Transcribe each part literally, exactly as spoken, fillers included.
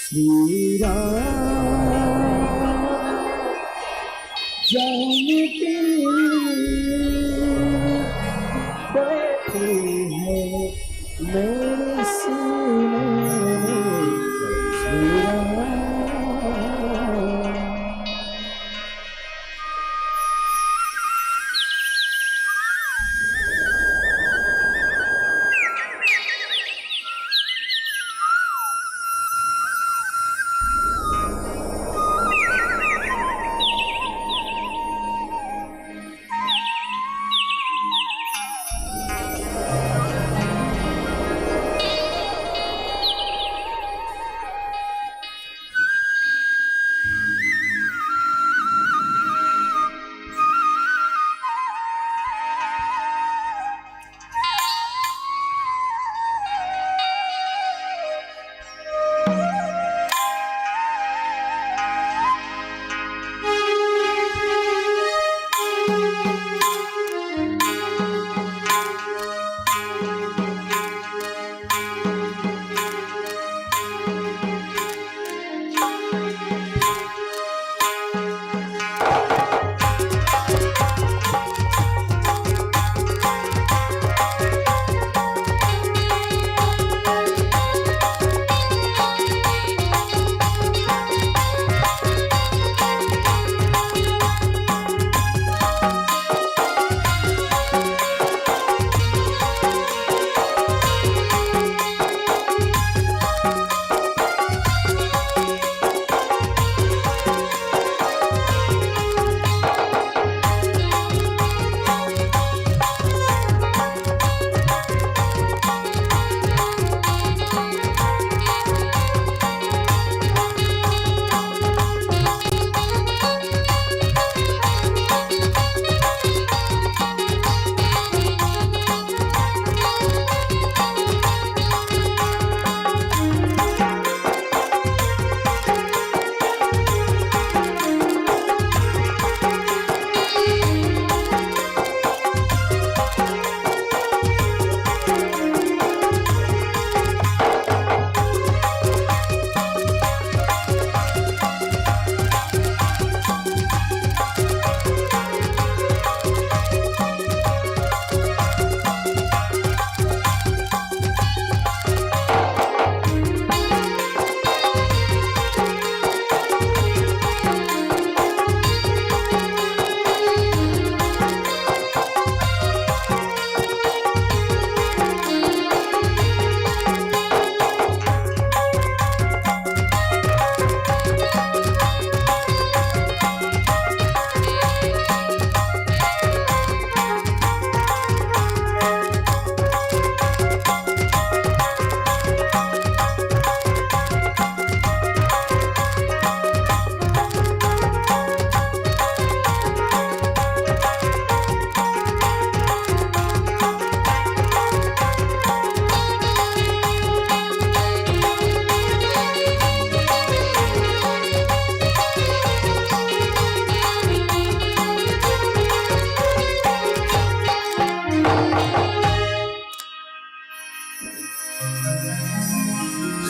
श्री राम जानकी बैठे हैं मेरे सीने में। श्री राम।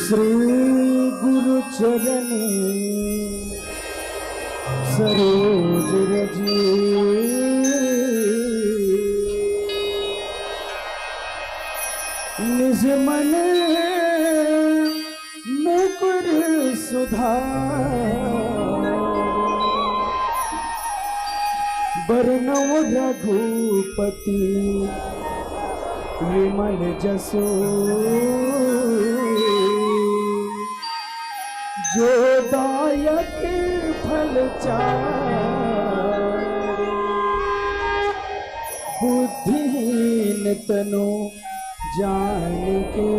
श्री गुरु चरण सरोज रज, निज मन मुकुर सुधार। बरनउँ रघुपति विमल जसु, जो दायक फल चारि। बुद्धिहीन तनु जानिके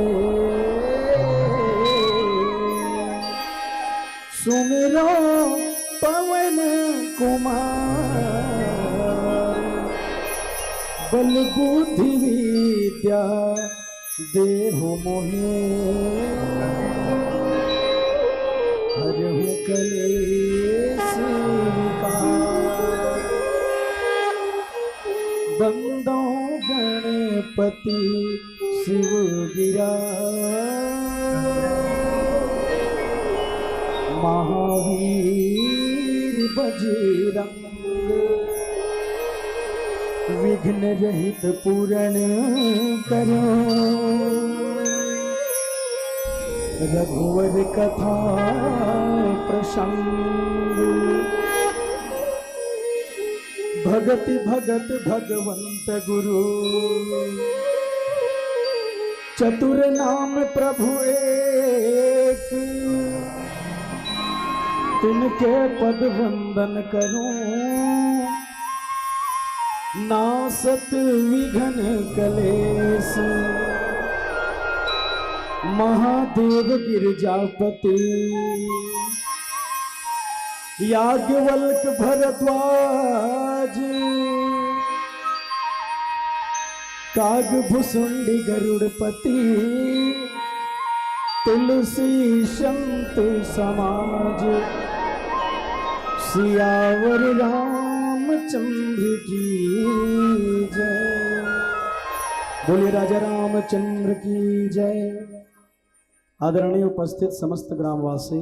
सुमिरौं पवन कुमार। बल बुद्धि विद्या देहु मोहि, हरहु कलेस विकार। बंदौं गणपति शिव गिरा, महावीर बजरंग विघ्न रहित पूरण करो। रघुवर कथा प्रसंग भगति भगत भगवंत गुरु। चतुर नाम प्रभु एक तिनके पद वंदन करूं। नासत विघ्न कलेश महादेव गिरजापति। याज्ञवल्क भरद्वाज काग भुसुंडी गरुड़पति। तुलसी संत समाज सियावर रामचंद्र की जय। बोलिए राजा रामचंद्र की जय। आदरणीय उपस्थित समस्त ग्रामवासी,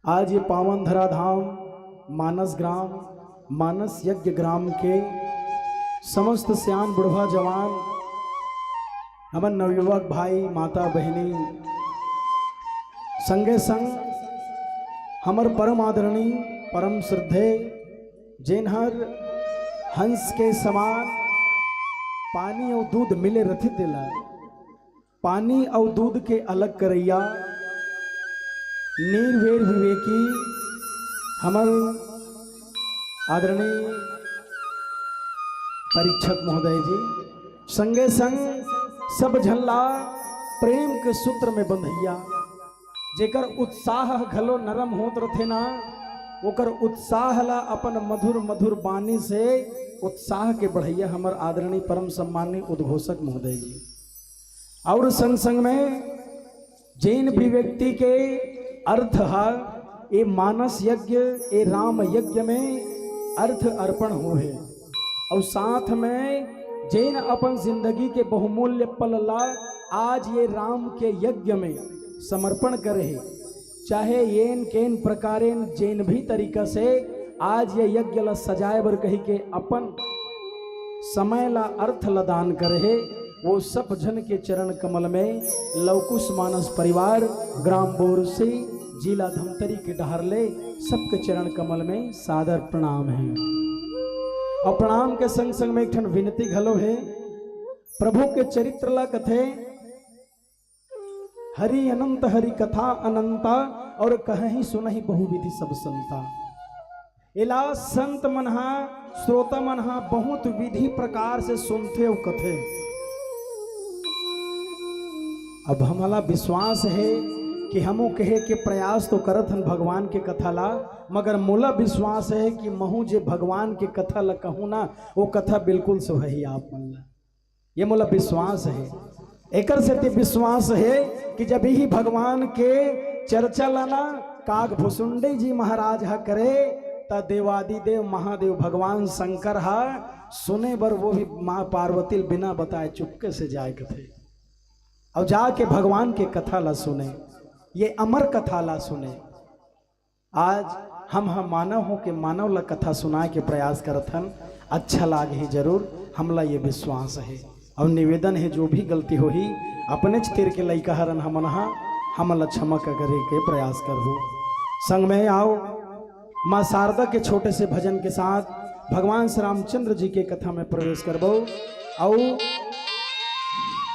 आज ये पावन धराधाम मानस ग्राम, मानस यज्ञ ग्राम के समस्त सियान बुढ़वा जवान, हमर नवयुवक भाई, माता, बहिनी, संगे संग हमर परम आदरणीय, परम श्रद्धेय, जेन हर हंस के समान पानी अउ दूध मिले रथे तेला, पानी अउ दूध के अलग करइया, निर्वैर विवेकी, हमर आदरणीय परीक्षक महोदय जी, संगे संग सब झन ला प्रेम के सूत्र में बंधइया, जेकर उत्साह घलो नरम होत रथे ना, ओकर उत्साह ला अपन मधुर मधुर बानी से उत्साह के बढ़इया हमर आदरणीय परम सम्माननीय उद्घोषक महोदय जी। और संग संग में जेन भी व्यक्ति के अर्थ ह, ए मानस यज्ञ, ए राम यज्ञ में अर्थ अर्पण होहे, और साथ में जेन अपन जिंदगी के बहुमूल्य पल ला आज ये राम के यज्ञ में समर्पण करे हे, चाहे येन केन प्रकारेन जेन भी तरीका से आज ये यज्ञ ला सजाए बर कही के अपन समय ला, अर्थ ला दान करे हे, वो सब झन के चरण कमल में लवकुश मानस परिवार, ग्राम बोरसी, जिला धमतरी के डहर ले सबके चरण कमल में सादर प्रणाम हे। और प्रणाम के संग संग में एक ठन विनती घलो हे। प्रभु के चरित्र ला कथे, हरि अनंत हरि कथा अनंता, और कहहि सुनहि बहुविधि सब संता। एला संत मन हा, श्रोता मन हा बहुत विधि प्रकार से सुनथे अउ कथे। अब हमला विश्वास हे कि हमू कहे के प्रयास तो करत हन भगवान के कथा ला, मगर मोला विश्वास हे कि महू जे भगवान के कथा ला कहूँ ना, वो कथा बिल्कुल सुहही आप मन ला। ये मोला विश्वास हे, एकर सेती विश्वास हे कि जब ही भगवान के चर्चा ला ना काग भुसुंडी जी महाराज ह करे, त देवादिदेव महादेव भगवान शंकर ह सुने बर वो भी माँ पार्वती ल बिना बताए चुपके से जाए कथे, और जाके भगवान के कथा ला सुने, ये अमर कथा ला सुने। आज हम ह मानव हो के मानव ला कथा सुनाए के प्रयास करत हन। अच्छा लागही जरूर, हमला ये विश्वास हे। और निवेदन हे, जो भी गलती होही, अपनेच तीर के लइका हरन हमन ह, हमन ला क्षमा क-, करे के प्रयास करहु। संग में आओ, माँ शारदा के छोटे से भजन के साथ भगवान श्री रामचंद्र जी के कथा में प्रवेश करबो। और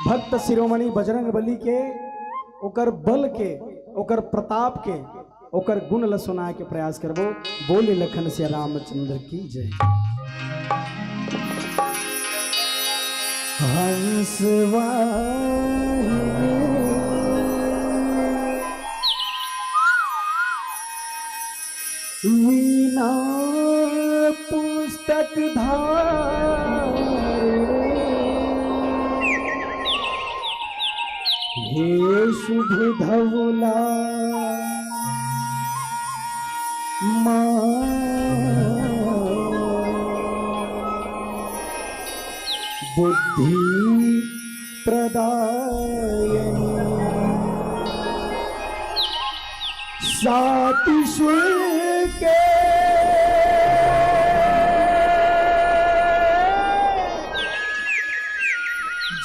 भक्त शिरोमणि बजरंग बली के, ओकर बल के, ओकर प्रताप के, ओकर गुण ल सुनाए के प्रयास करबो। बोले लखन सिया रामचंद्र की जय। हंस वाहिनी वीणा पुस्तक धारिणी, हे शुभ धवला माँ, बुद्धि प्रदायिनी, सात सुर के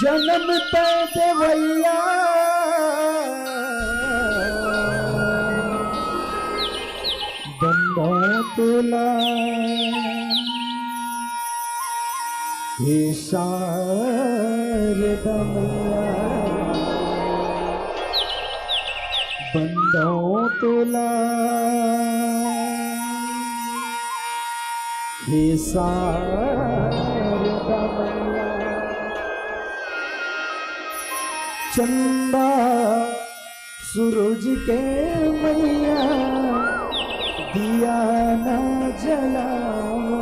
जनम तैं देवइया, बंदों तोला हे शारदा मैया, बंदों तोला हे शारदा मैया। चंदा सूरज के मैया दिया ना जलावा।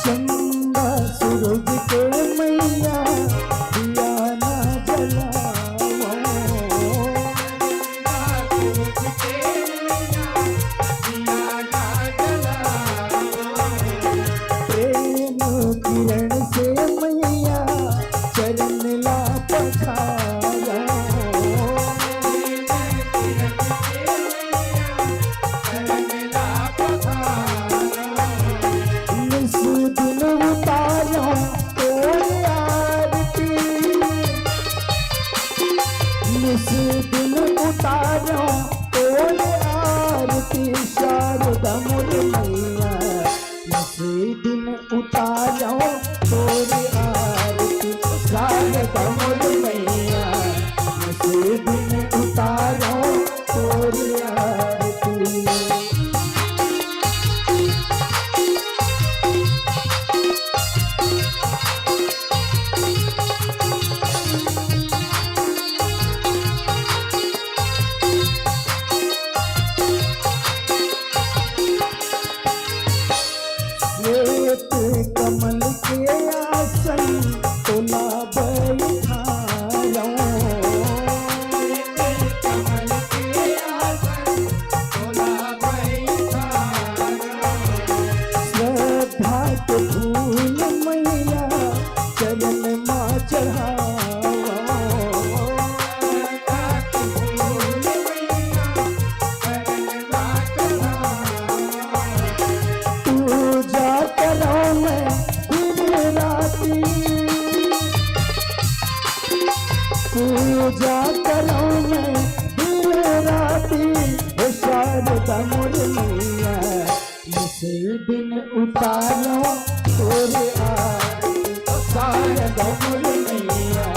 चंदा सूरज के मैया दिया ना जलावा। प्रेम किरण से मैया चरण ला पखारा। निस दिन उतारो तोर आरती, निस दिन उतारो तोर आरती, शारदा मोर मैया। निस दिन उतारो तोर आरती, शारदा मोर मैया। निस दिन उतारो तोर आरती। श्वेत कमल के आसन तोला बैठायो। श्वेत कमल के आसन तोला बैठायो। श्रद्धा के फूल मैया चरण मा चढ़ावा। पूजा करो मैं दिन राती, पूजा करो मैं दिन राती, हे शारदा मोर मैया। निस दिन उतारो तोर आरती, शारदा मोर मैया।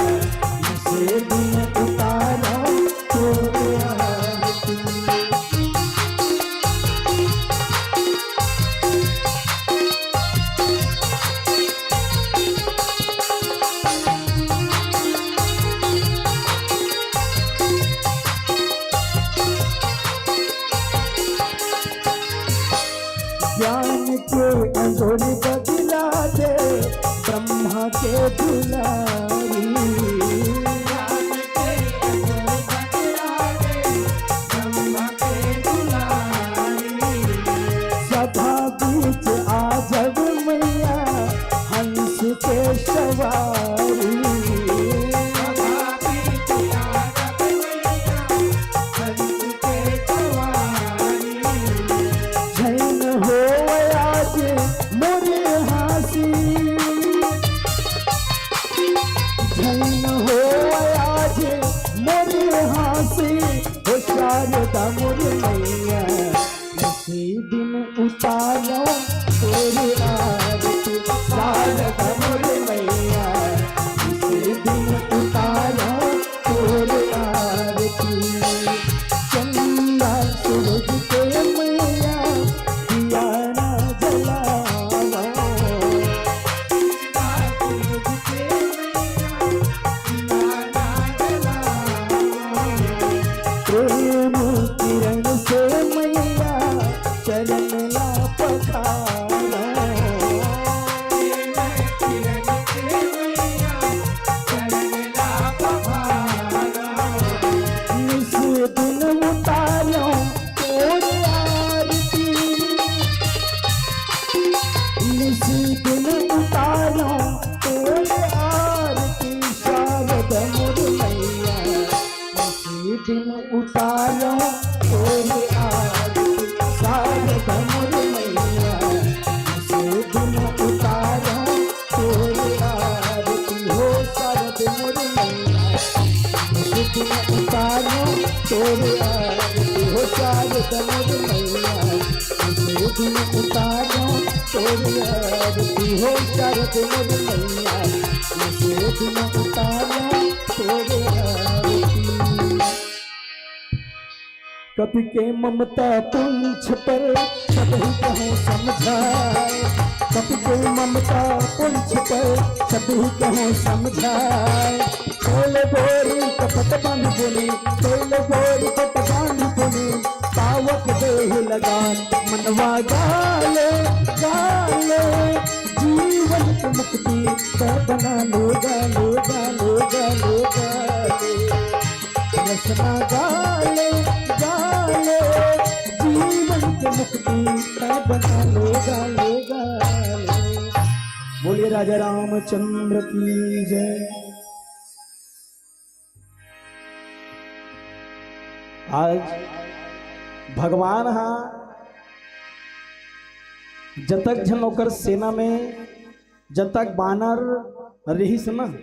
निस दिन उतारो तोर आरती। ज्ञान के अंजोर बदला दे ब्रह्मा के दुलारी। सभा बीच आ जब मैया हंस के सवारी। झैन हो आज मोर हाँसी, झैन हो आज मोर हाँसी, हो शारदा मोर मैया। निस दिन उतारो तोर आरती, शारदा मोर मैया। निस दिन उतारो तोर आरती। चंदा सूरज के मैया दिया ना जलावा। प्रेम किरण दिन उतारो तोर आरती शारद मोर मैया, निशि दिन उतारो तोर आरती शारद मोर मैया, निशि दिन उतारो तोर आरती हो शारद मोर मैया, निशि दिन उतारो तोर आरती हो शारद मोर मैया, निशि दिन उतारो तोर आरती हो शारद मोर मैया, निशि दिन उतारो तोर आरती। कपि के ममता पुंछ पर सबहि कहूँ समझाए, कपि के ममता पुंछ पर सबहि कहूँ समझाए। तोल बोरी कपट बांध पुनि, तोल बोरी कपट बांध पुनि, पावक देहि लगान। मनवा गाले गाले जीवन की मुक्ति तो बना लो, गाले गाले गाले। रसना गाले गाले जीवन की मुक्ति तो बना लो, गाले गाले। बोलिए राजा रामचंद्र की जय। आज भगवान हा जतक झन ओकर सेना में जतक बानर रिहिस न,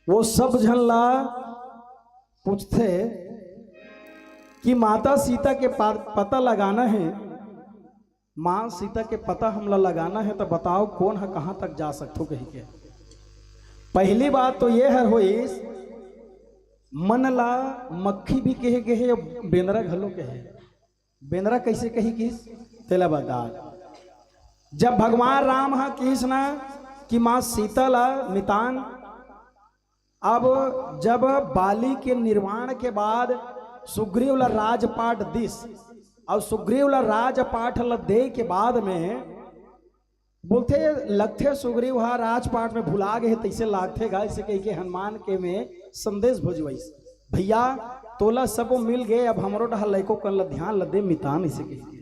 वो सब झन ला पूछथे कि माता सीता के पा-, पता लगाना है, माँ सीता के पता हमला लगाना है, तो बताओ कोन ह कहाँ तक जा सकथो कहिके। पहली बात तो ये हर होइस, मन ला मक्खी भी कहे गे हे, बेंदरा घलो कहे। बेंदरा कैसे कही किस तेला बता। जब भगवान राम ह किस ना कि माँ सीता ला मितान, अब जब बाली के निर्वाण के बाद सुग्रीव ला राजपाट दिस, और सुग्रीव ला राजपाट ला दे के बाद में बोलथे, लगथे सुग्रीव हा राजपाट में भुला गे हे, तैसे लागथे गा, ऐसे कहिके हनुमान के में संदेश भुजवाइस, "भैया, तोला सबो मिल गे, अब हमरो डहा लइको कन ला ध्यान ला दे मितान," ऐसे कहिके।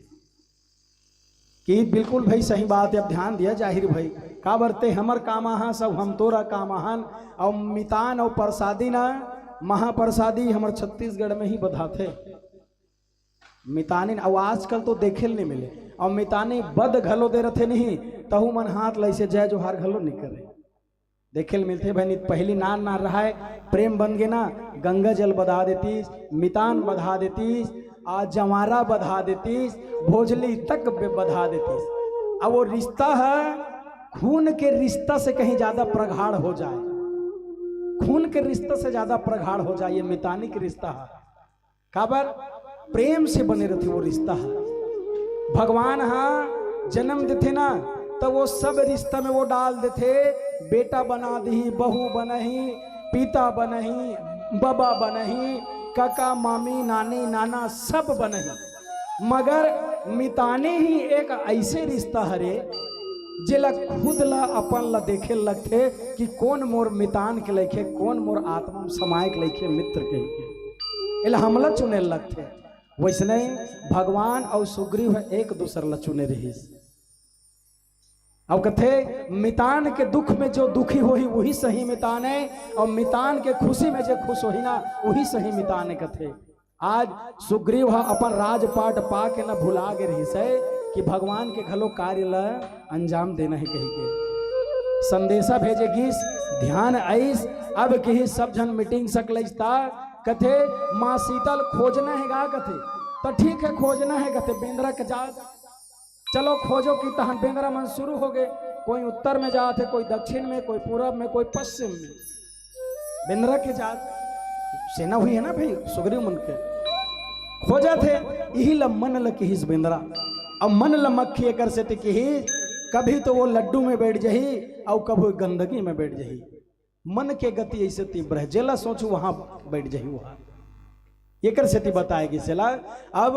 कि बिल्कुल भाई सही बात है, अब ध्यान दिया जाहिर भाई, काबर ते हमर काम आहा, सब हम तोरा काम आहन, और मितान और प्रसादी ना, महाप्रसादी हमर छत्तीसगढ़ में ही बधाथे। मितानिन, अउ आजकल तो देखे ल नइ मिले, अउ मितानी बद घलो दे रथे नहीं, तहू मन हाथ लइसे जय जोहार घलो नइ करे। देखे ल मिलथे भाई, नहीं त पहिली नान नान रहाय, प्रेम बन गे ना, गंगा जल बधा देतीस, मितान बधा देतीस, आ जंवारा बधा देतीस, भोजली तक बे-, बधा देतीस। अब वो रिश्ता है, खून के रिश्ता से कहीं ज्यादा प्रगाढ़ हो जाए, खून के रिश्ता से ज्यादा प्रगाढ़ हो जाए ये मितानी के रिश्ता है। काबर? प्रेम से बने रथे वो रिश्ता ह। भगवान ह जन्म देथे ना, त वो सब रिश्ता में वो डाल देथे, बेटा बना दिही, बहू बनही, पिता बनही, बबा बनही, काका, मामी, नानी, नाना सब बनही। मगर मितानी ही एक ऐसे रिश्ता हरे, जेला खुद ला अपन ला देखे लगथे कि कोन मोर मितान के लइके, कोन मोर आत्मा में समाए के लइके मित्र के। एला हमला चुने लगथे। वैसने भगवान अउ सुग्रीव ह एक दूसर ला चुने रहिस। अउ कथे, मितान के दुख में जो दुखी होही, वही सही मितान है, और मितान के खुशी में जो खुश होही ना, वही सही मितान है, कथे। आज सुग्रीव ह अपन राजपाट पा के न भुला गे रहिस है कि भगवान के घलो कार्य ल अंजाम देना है कहिके संदेशा भेजे गिस, ध्यान आइस। अब किहिस सब झन मीटिंग सकलइस ता कथे, "माँ सीता ल खोजना है गा?" कथे, "त ठीक है, खोजना है," कथे, "बेंदरा के जात चलो खोजो।" कि तहन बेंदरा मन शुरू हो गए, कोई उत्तर में जात है, कोई दक्षिण में, कोई पूरब में, कोई पश्चिम में। बेंदरा के जात सेना हुई है ना भाई, सुग्रीव मन के खोजत हे, इही ल मन ल किहिस बेंदरा। अब मन ल मक्खी एकर सेती किहिस, कभी तो वो लड्डू में बैठ जही, अउ कभी गंदगी में बैठ जही। मन के गति ऐसे तीव्र है, जेला सोचू वहां बैठ जही वहां। एकर सेती बताए गिस एला। अब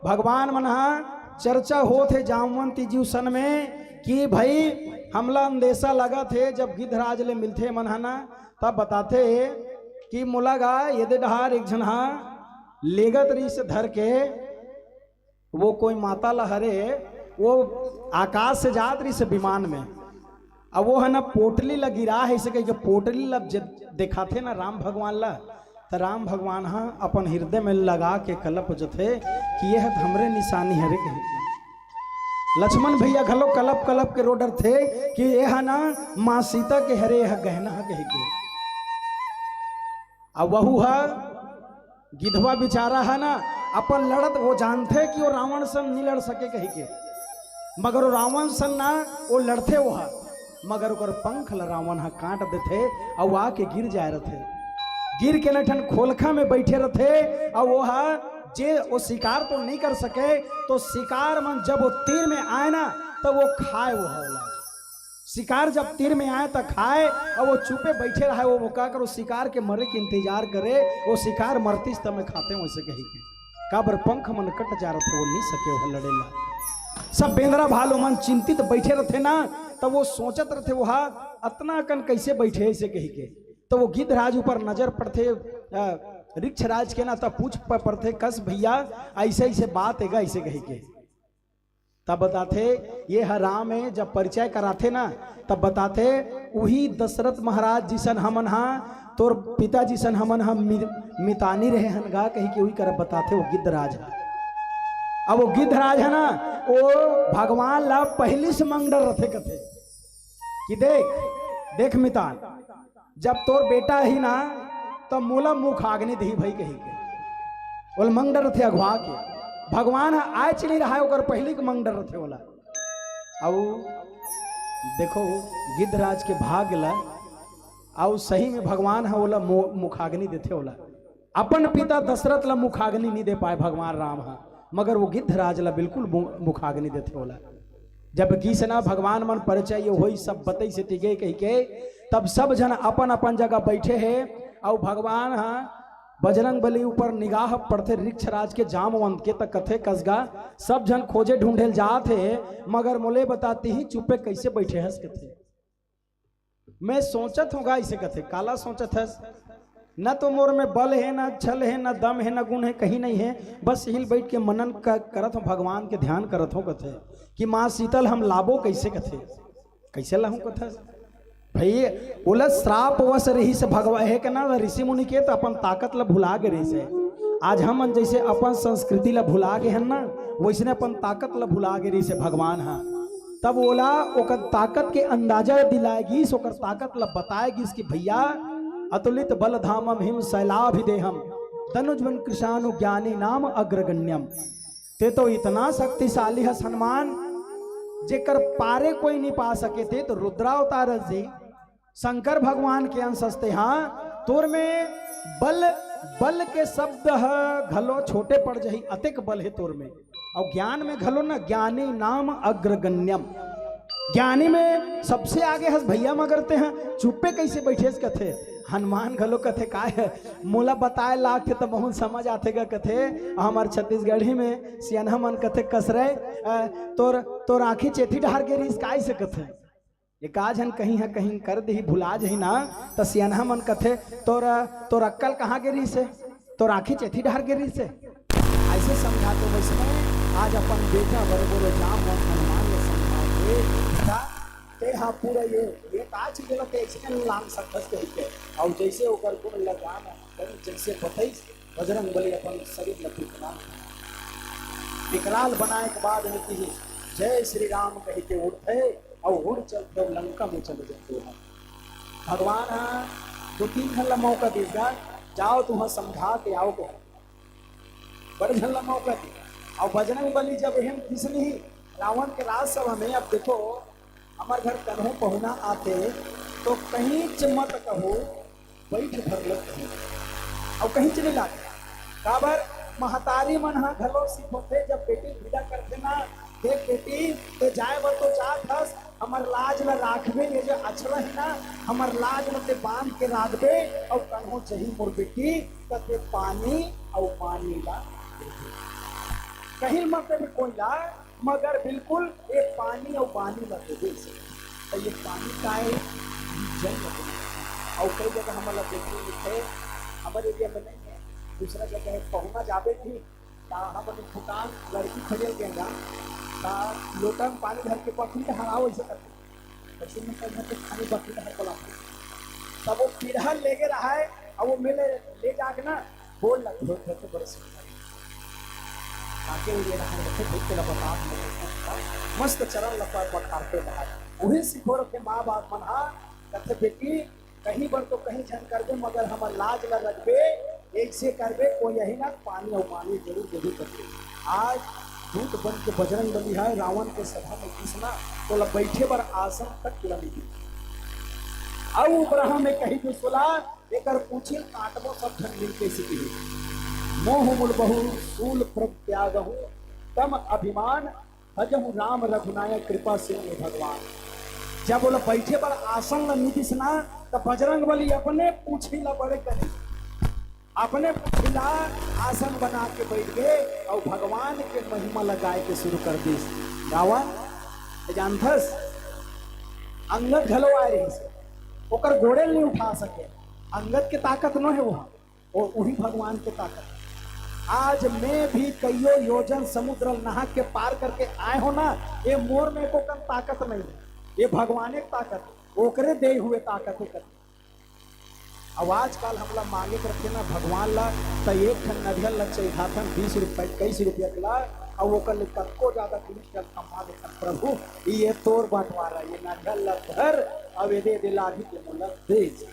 भगवान मन हा चर्चा होत हे जामवंती जीव सन में कि भाई, हमला अंदेशा लगत हे, जब गिद्धराज ले मिलथे मन हा ना, तब बताथे कि मोला गा एदे डहार एक झन हा लेगत रहिस धर के, वो कोई माता ला हरे, वो आकाश से जात रहिस हे विमान में। अब वो ह ना पोटली ला गिरा हे, अइसे कहिके पोटली ला जब देखाथे ना राम भगवान ला, त राम भगवान ह अपन हृदय में लगा के कलप जथे कि ये ह त हमरे निशानी हरे कहिके। लक्ष्मण भैया घलो कलप कलप के रो डरथे कि ये ह ना माँ सीता के हरे, ये ह गहना ह कहिके। अब वहू ह गिधवा बेचारा ह ना, अपन लड़त, वो जानथे कि वो रावण से नहीं लड़ सके कहिके, मगर वो रावण से ना, वो लड़थे वो ह, मगर ओकर पंख ल रावण ह काट देथे, अउ आके गिर जाए रथे। गिर के न ठन खोलखा में बैठे रथे, अउ वो ह जे वो शिकार तो नहीं कर सके, तो शिकार मन जब वो तीर में आए ना, तब वो खाए वो ह ओला। शिकार जब तीर में आए त खाए, अउ वो चुपे बैठे रहे, वो का करो, शिकार के मरे के इंतजार करे, वो शिकार मरतिस त मैं खाते हूँ, ऐसे कहिके। काबर पंख मन कट जा रथे, वो नहीं सके वो लड़े ला। सब बेंदरा भालू मन चिंतित बैठे रथे ना, त वो सोचत रथे, वो हा अतना कन कैसे बैठे, ऐसे कहिके। त वो गिद्धराज ऊपर नजर पड़थे, अ, रिक्षराज के ना, त पूछ प-, पड़थे, कस भैया, ऐसे ऐसे बात हेगा, ऐसे कहिके। तब बताथे, ये ह राम हे। जब परिचय कराथे ना, तब बताथे, उही दशरथ महाराज जिसन हमन हा, तोर पिता जिसन हमन हा मि-, मितानी रहे हन गा, कहिके उही करा बताथे वो गिद्धराज ह। अब वो गिद्धराज ह ना, वो भगवान ला पहिली से मंग डर रथे कथे कि देख, देख मितान, जब तोर बेटा ही ना, त मोला मुखाग्नि दिही भई कहिके। ओला मंग डर रथे अघवा के। भगवान ह आए चली रहा है, ओकर पहिली के मंग डर रथे ओला। अउ देखो, गिद्धराज के भाग ला, अउ सही में भगवान ह ओला मु-, मुखाग्नि देथे ओला। अपन पिता दशरथ ला मुखाग्नि नहीं दे पाए भगवान राम ह, मगर वो गिद्धराज ला बिल्कुल मु-, मुखाग्नि देथे ओला। जब किसना भगवान मन परिचय ये होई, सब बतई से तिगे कहिके, तब सब झन अपन अपन जगह बैठे हे, अउ भगवान ह बजरंग बली ऊपर निगाह पड़थे, रिक्षराज के जामवंत के, त कथे, कसगा, सब झन खोजे ढूंढे ल जात हे, मगर मोले बताती ही चुपे कैसे बैठे हस कथे। मैं सोचत हूँ गा, इसे कथे, काला सोचत हस? न तो मोर में बल हे, न छल हे, न दम हे, न गुण हे, कहीं नहीं हे। बस हिल बैठ के मनन क-, करत हूँ, भगवान के ध्यान करत हूँ कथे कि माँ शीतल हम लाबो कैसे कथे। कैसे लाहूँ कथस? भाई, ओला श्राप वश रहिस भगवा-, हे के ना, ऋषि मुनि के त अपन ताकत ला भुला गे रहिस हे। आज हमन जैसे अपन संस्कृति ला भुला गे हन ना, वैसने अपन ताकत ला भुला गे रहिस हे भगवान ह। तब ओला ओकर ताकत के अंदाजा दिलाए गिस, ओकर ताकत ला बताए गिस कि भैया, अतुलित बल धामम हिम शैलाभिदेहम, तनुजवन कृशानु ज्ञानी नाम अग्रगण्यम। ते तो इतना शक्तिशाली हस हनुमान, जेकर पारे कोई नहीं पा सके। ते तो रुद्रावतार हस जी, शंकर भगवान के अंश हस ते। हाँ, तोर में बल, बल के शब्द ह घलो छोटे पड़ जही, अतेक बल हे तोर में। अउ ज्ञान में घलो न, ज्ञानी नाम अग्रगण्यम, ज्ञानी में सबसे आगे हस भैया। मगर ते ह चुप्पे कैसे बैठेस कथे। हनुमान घलो कथे, काय हे, मोला बताए लागथे त बहुत समझ आथे गा कथे। हमर छत्तीसगढ़ी में सियनहा मन कथे, कसरे, अ, तोर, तोर आँखी चेथी डहर गे रहिस, काय से कथे। एकाझन कहीं ह कहीं कर दिही, भुला जही ना, त सियनहा मन कथे, तोर, तोर अक्कल कहाँ गे रहिस हे? तोर आँखी चेथी डहर गे रहिस हे। ऐसे समझा तो वैसने आज अपन बेटा बरोबर जामवंत हनुमान ल समझा के, बेटा, ते ह पूरा ये, ये का चीज ल ते ऐसे लांग सकथस कहिके। अउ जैसे ओकर गुण ल जान, जैसे बतइस, बजरंग बली अपन शरीर ल विकराल, विकराल बनाए के बाद में किही, "जय श्री राम" कहिके उठथे अउ उड़ चलथे अउ लंका में चले जाथे। भगवान ह दो तीन झन ल मौका दिस गा, "जाओ, तुमन समझा के आओ" कहे। बड़ झन ल मौका दिस। अउ बजरंग बली जब एहन किसनी रावण के राजसभा में, अब देखो, हमर घर कन्हो पहुना आथे, तो कहींच मत कहो, बइठ भर लग कहीं। अउ कहींच नहीं लागे। काबर, महतारी मन ह घलो सिखोथे, जब बेटी ल बिदा करथे ना, "देख बेटी, ते जाए बर तो जात हस, हमर लाज ल राखबे, ये जो अछरा हे ना, हमर लाज ल ते बांध के राखबे, अउ कन्हो जही मोर बेटी, त ते पानी अउ बानी ला देबे।" कहीं मत देबे कोई ला, मगर बिल्कुल एक पानी अउ बानी ल देबे। त ये पानी का हे? जल ल देबे। अउ कई जगह हमन ल देखे मिलथे, हमर एरिया में नहीं हे, दूसरा जगह हे, पहुना जाबे भी, त हमन भूटान लड़की खोजे ल गेन गा, का लोटा में पानी धर के बकरी ला हराओ, ऐसे करके। ऐसे में कहीं ना कहीं खाली बकरी ला हर बोला। तब वो पीढ़ा लेके रहा है, अब वो मेले ले जाके ना बोल लग, धोए धोए के बड़े सुंदर। ताके वो ये रहा है, धोए के लगा बाप ने मस्त चरण लपा पखारते रहा। वही सिखोर के माँ बाप मन हा कथे, "बेटी, कहीं बर तो कहीं झन करबे, मगर हमर लाज ला रखबे, ऐसे करबे, कोई यही ना पानी और पानी जरूर देबे करबे।" आज दूत बन के बजरंग बली है, रावण के सभा में घुसना, तोला बैठे बर आसन तक पूरा नहीं दी। अब उपराहा में कही जो सोला, एकर पूछिल काटबो सब झन मिलके सिकही। मोह मूल बहु सूल प्रग त्यागहु, तम अभिमान भजहु राम रघुनायक कृपा सिंधु भगवान। जब बोला बैठे बर आसन ला निदिस ना, त बजरंग बली अपने पूछी ला बड़े करे, अपने पूछी ला आसन बना के बैठ गए और भगवान के महिमा ला गाए के शुरू कर दिस। रावण, ते जानथस, अंगद घलो आए रहिस, ओकर गोड़े ल नहीं उठा सके। अंगद के ताकत न है वहाँ, और वही भगवान के ताकत। आज मैं भी कईयो योजन समुद्र नहा के पार करके आए हो ना, ये मोर में को कम ताकत नहीं है, ये भगवान एक ताकत, ओकरे दे हुए ताकत है। अब आजकल हमला मांगे करथे ना भगवान ला, त एक ठन नरियल ला चढ़ाथन बीस रुपया, इक्कीस रुपया के ला, और ओकर ले कतको ज्यादा पुलिस का खंभा देथन, "प्रभु, ये तोर बंटवारा, ये नरियल ला धर, अब एदे एदे लागी के मोला दे।"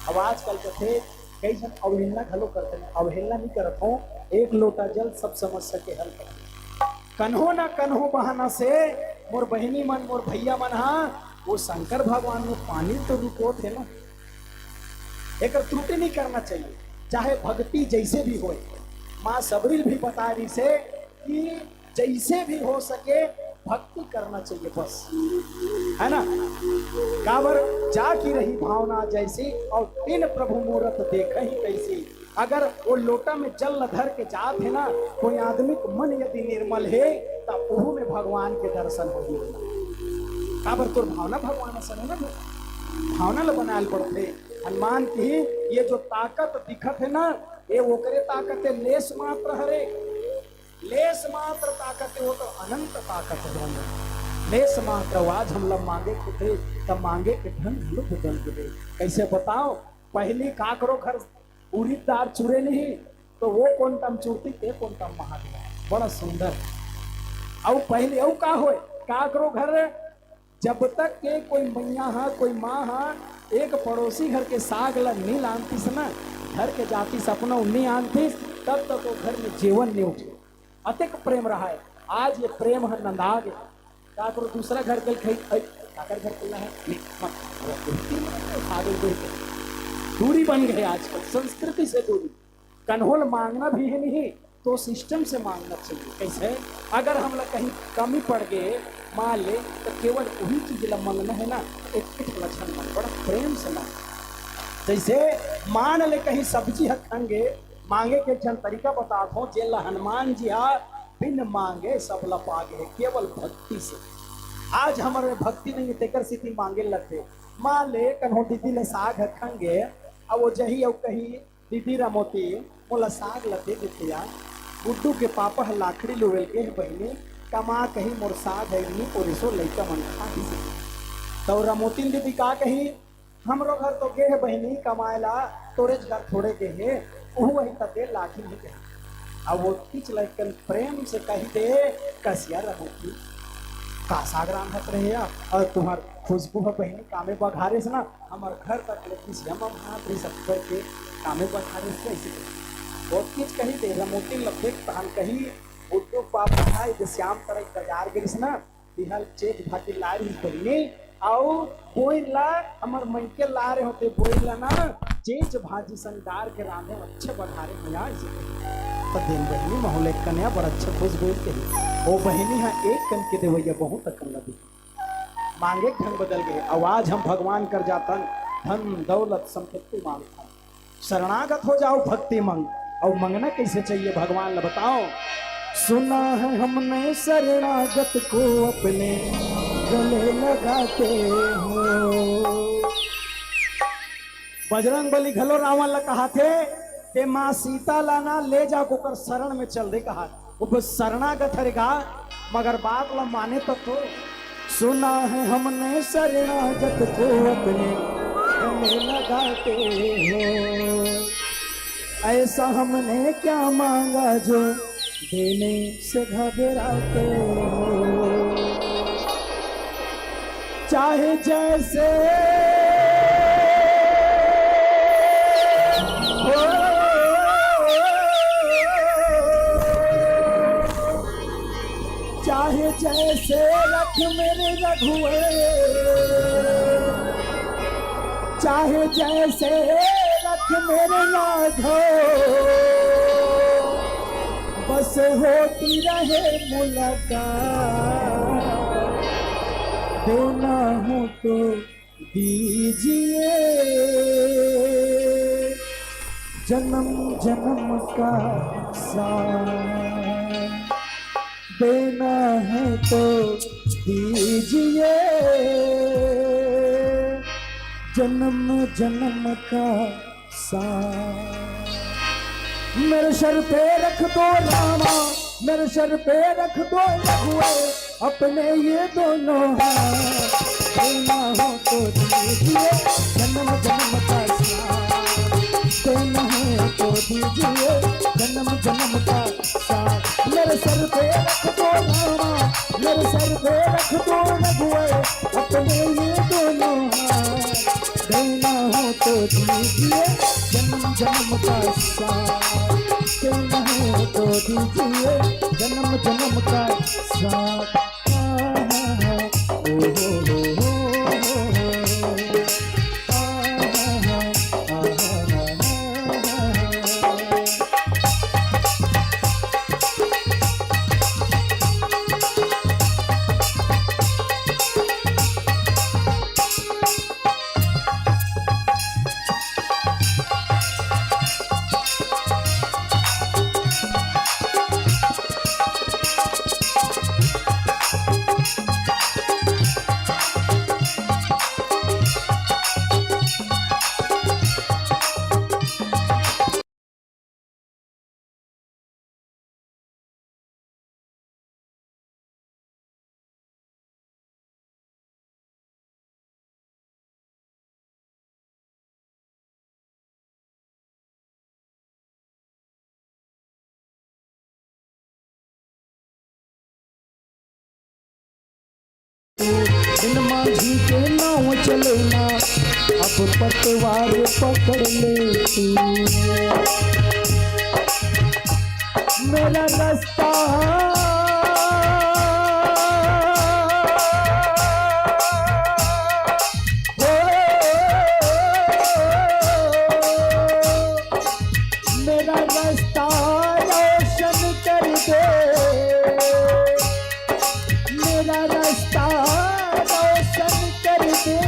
अब आजकल कथे, कई झन अवहेलना घलो करथे, अवहेलना नहीं करत हो, एक लोटा जल सब समस्या के हल कर। कन्हो ना कन्हो बहाना से मोर बहिनी मन, मोर भैया मन हा, वो शंकर भगवान में पानी तो रुको थे ना। एकर त्रुटि नहीं करना चाहिए, चाहे भक्ति जैसे भी होए। माँ सबरी भी बता रही से कि जैसे भी हो सके भक्ति करना चाहिए बस, है ना? काबर जाकी रही भावना जैसी, और तीन प्रभु मूरत देख ही कैसी। अगर वो लोटा में जल ल धर के जात है ना, कोई आदमी के मन यदि निर्मल है, तब ओहू में भगवान के दर्शन होही। काबर तोर भावना भगवान असन है ना, भावना ल बनायल पड़थे। हनुमान की ये जो ताकत दिखत है ना, ये ओकरे ताकत है, लेस मात्र हरे, लेस मात्र ताकत है, वो तो अनंत ताकत है। लेस मात्र। आज हमला मांगे खुदे, तब मांगे के ढंग घलो बदल दे। कैसे बताओ, पहली काकरो घर उड़ीद दार चुरे नहीं, तो वो कोंटा म चुरती, ते कोंटा म महादेव। बड़ा सुंदर। अउ पहले अउ का होय, काकरो घर जब तक के कोई मैया हा, कोई माँ हा, एक पड़ोसी घर के साग ला नी लानतिस ना, घर के जातिस अपना नी आनतिस, तब तक वो घर में जेवन नी उठे। अतेक प्रेम रहा है। आज ये प्रेम हा नंदा गे। काकरो दूसरा घर के खाई, "ऐ, काकर घर के है?" नहीं, मत खाओ। साग दूरी बन गए आजकल, संस्कृति से दूरी। कन्हो ल मांगना भी है नहीं, तो सिस्टम से मांगना चाहिए। कैसे? अगर हमला कहीं कमी पड़ गए, मान ले, तो केवल वही चीज ला मांगना है ना, एक, एक लक्षण मांग, बड़ा प्रेम से मांग। जैसे मान ले, कहीं सब्जी ह खंगे, मांगे के एक झन तरीका बतात हो, जेला हनुमान जी हा बिन मांगे सब ला पागे है, केवल भक्ति से। आज हमर में भक्ति नहीं है, तेकर सेती मांगे लगथे। मान ले, कन्हो दीदी ले साग ह खंगे, अब वो जही अउ कही, "दीदी रामोती, मोला साग ल दे देते यार। गुड्डू के पापा ह लाखड़ी लुवेल गे हे बहिनी, कमा कही मोर साग है नी पोरिसो लइका मन खा ही सके।" तो रामोतीन दीदी का कही, "हमरो घर तो गे हे बहिनी कमाए ला, तोरे घर थोड़े गे हे, उहू वही त दे लाखी नहीं कही।" अब वो किच लइकन प्रेम से कही दे, "कसिया रामोती, का साग रांधत रहे यार, और तुम्हार खुशबू ह बहिनी कामे बघारेस ना, हमर घर तक ले किसिया म भात रे सब करके कामे बघारे से ऐसे करके।" बहुत कुछ कही दे, रमोती लफेक तहन कही, "गुड्डू पाप खाए दे श्याम तरह बाजार गिरिस ना, बिहार चेत भाटी लारी बहिनी, अउ बोइन ला हमर मइके लारे होते, बोइन ला ना चेच भाजी संग डार के रांधे, अच्छे बघारे मजा ऐसे कही।" तो दिन बहिनी महुले कन्या बड़ अच्छे खुश बोल कही, "ओ बहिनी हा एक कन के देवैया बहुत अकन लगी।" मांगे के ढंग बदल गए। अउ आज हम भगवान कर जातन, धन दौलत संपत्ति मांगथन। शरणागत हो जाओ, भक्ति मंग। अउ मंगना कैसे चाहिए भगवान ला बताओ। सुना है हमने शरणागत को अपने गले लगाते हो। बजरंग बली घलो रावण ला कहा थे, ते माँ सीता ला ना ले जा, ओकर शरण में चल दे कहा। वो बस शरणागत हरे गा, मगर बात ला माने तो, तो। सुना है हमने शरणागत को अपने गले लगाते हो, ऐसा हमने क्या मांगा जो देने से घबराते हो। चाहे जैसे हो, चाहे जैसे रख मेरे रघुवर, चाहे जैसे रख मेरे माधव, बस होती रहे मुलाकात, देना हो तो दीजिए जन्म जन्म का साथ, देना है तो दीजिए जन्म जन्म का साथ। मेरे सर पे रख दो रामा, मेरे सर पे रख दो रघुए, अपने ये दोनों हाथ। देना हो तो दीजिए जन्म जन्म का साथ, देना हो तो दीजिए जन्म जन्म का साथ। मेरे सर पे रख दो रामा, मेरे सर पे रख दो रघुए, अपने ये दोनों हाथ। देना हो तो दीजिए जन्म जन्म का साथ, देना हो तो दीजिए जन्म जन्म का साथ। आहा, ओ हो हो हो हो। आहा, आहा, आहा। बिन माझी के नाव चले ना, अब पतवार पकड़ ले तू। मेरा रास्ता हो, मेरा रास्ता रोशन कर दे, मेरा रास्ता रोशन कर दे।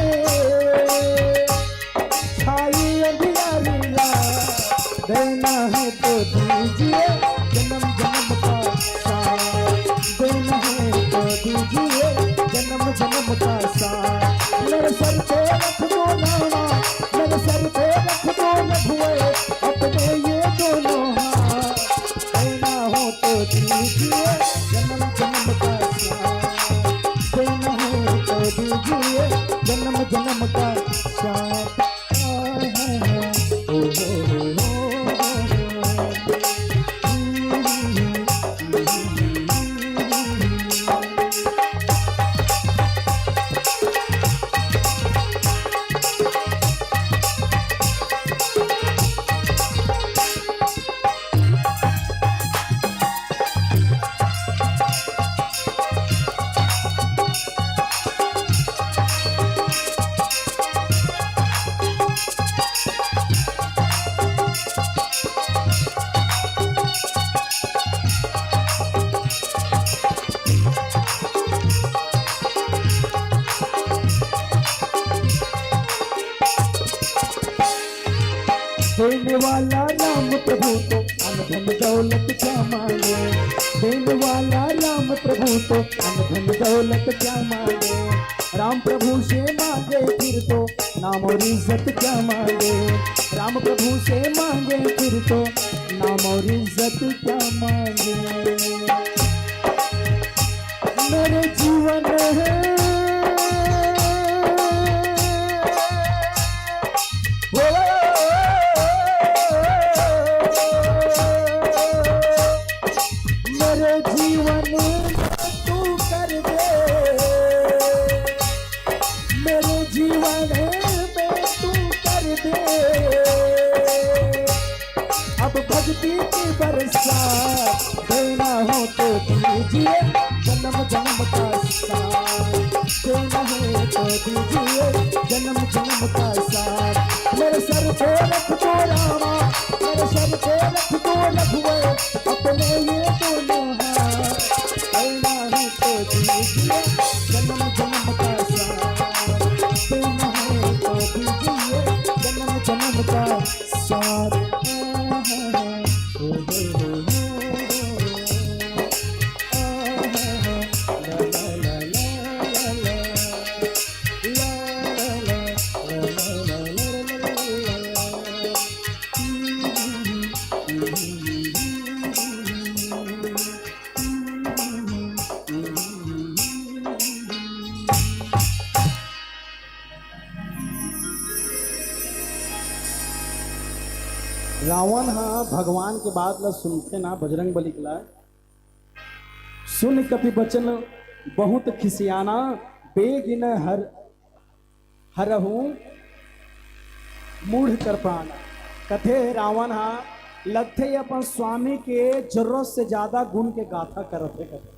छाई अंधियारी रात, देना है तो दीजिए जन्म जन्म का साथ, देना है तो दीजिए जन्म जन्म का साथ। मेरे सर पे रख दो नावा, मेरे सर पे रख दो नथुए, अपने ये दोनों हाथ। देना हो तो दीजिए जन्म जन्म का साथ, देना हो तो दीजिए जन्म जन्म का साथ। देने वाला राम प्रभु तो अन धन दौलत क्या मांगे, देने वाला राम प्रभु तो अन धन दौलत क्या मांगे। राम प्रभु से मांगे फिर तो नाम और इज्जत क्या मांगे। हम प्रभु से मांगे फिर तो नाम और इज्जत क्या मांगे। मेरे जीवन है, मेरे जीवन में तू कर दे, मेरे जीवन में तू कर दे। अब भक्ति की बरसात देना हो तो दीजिए, जन्म जन्म का साथ देना हो तो दीजिए, जन्म जन्म का साथ। मेरे सर पे रख दो रामा, मेरे सर पे रख दो रघुवर, अपने ये दोनों हाथ। देना हो तो दीजिए, जन्म जन्म का साथ। देना हो तो दीजिए, जन्म जन्म का साथ। रावण ह भगवान के बात ल सुनथे ना, बजरंग बली के ला, सुन कपि बचन बहुत खिसियाना, बेगिन हर हरहूं मूढ़ कर प्राण। कथे रावण ह, लगथे ये अपन स्वामी के जरूरत से ज्यादा गुण के गाथा करत हे कथे,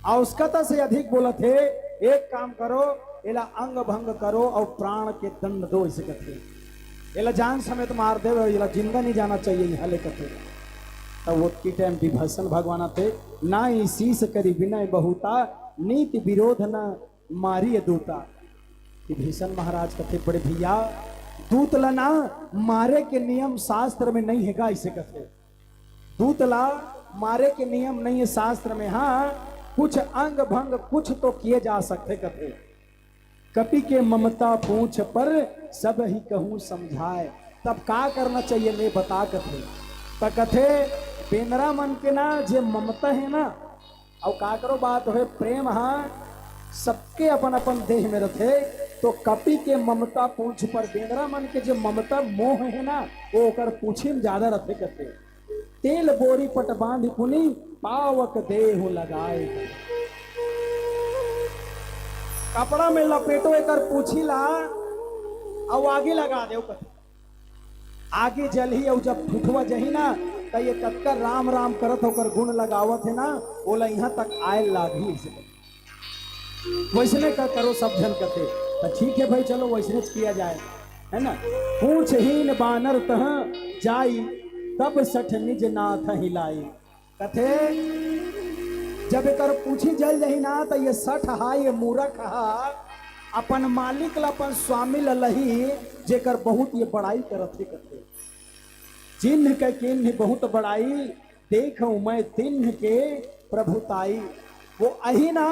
अउ उसका से अधिक बोलत हे। एक काम करो, एला अंग भंग करो अउ प्राण के दंड दो, इसे कथे। एला जान समेत मार देवे, एला जिंदा नहीं जाना चाहिए यहाँ ले कथे। तब ओतकी टाइम विभीषण भगवान आथे, ना ही शीश करी विनय बहुता, नीति विरोध न मारिय दूता। विभीषण महाराज कथे, बड़े भैया, दूत ला ना मारे के नियम शास्त्र में नहीं है गा, इसे कथे। दूत ला मारे के नियम नहीं है शास्त्र में। हाँ, कुछ अंग भंग कुछ तो किए जा सकथे कथे। कपि के ममता पूछ पर सब ही कहूँ समझाए। तब का करना चाहिए, मैं बता कथे। त कथे, बेंदरा मन के ना जे ममता है ना, अउ काकरो बात होय, प्रेम ह सबके अपन अपन देह में रथे। तो कपि के ममता पूछ पर, बेंदरा मन के जे ममता मोह हे ना, वो ओकर पूछी में ज्यादा रथे कथे। तेल बोरी पट बांधि पुनि पावक देहु लगाए। कपड़ा में लपेटो एकर पूछी ला, अउ आगी लगा देव कथे। आगी जलही अउ जब ठुठवा जही ना, त ये कतका राम राम करत ओकर गुण लगावत हे ना, ओला इहां तक आय लागही। वैसने का करो सब झन कथे। त ठीक है भाई, चलो वैसने किया जाए, है ना। पूछ हीन बानर तह जाई, तब सठ निज नाथ हिलाई। कथे, जब एकर पूछी जल जही ना, त ये सठ हा, ये मूरख हा, अपन मालिक ला, अपन स्वामी ला लही, जेकर बहुत ये बड़ाई करत हे कथे। जिन्ह के किन्ह बहुत बड़ाई, देखहु मैं तिन्ह के प्रभुताई। वो अही ना,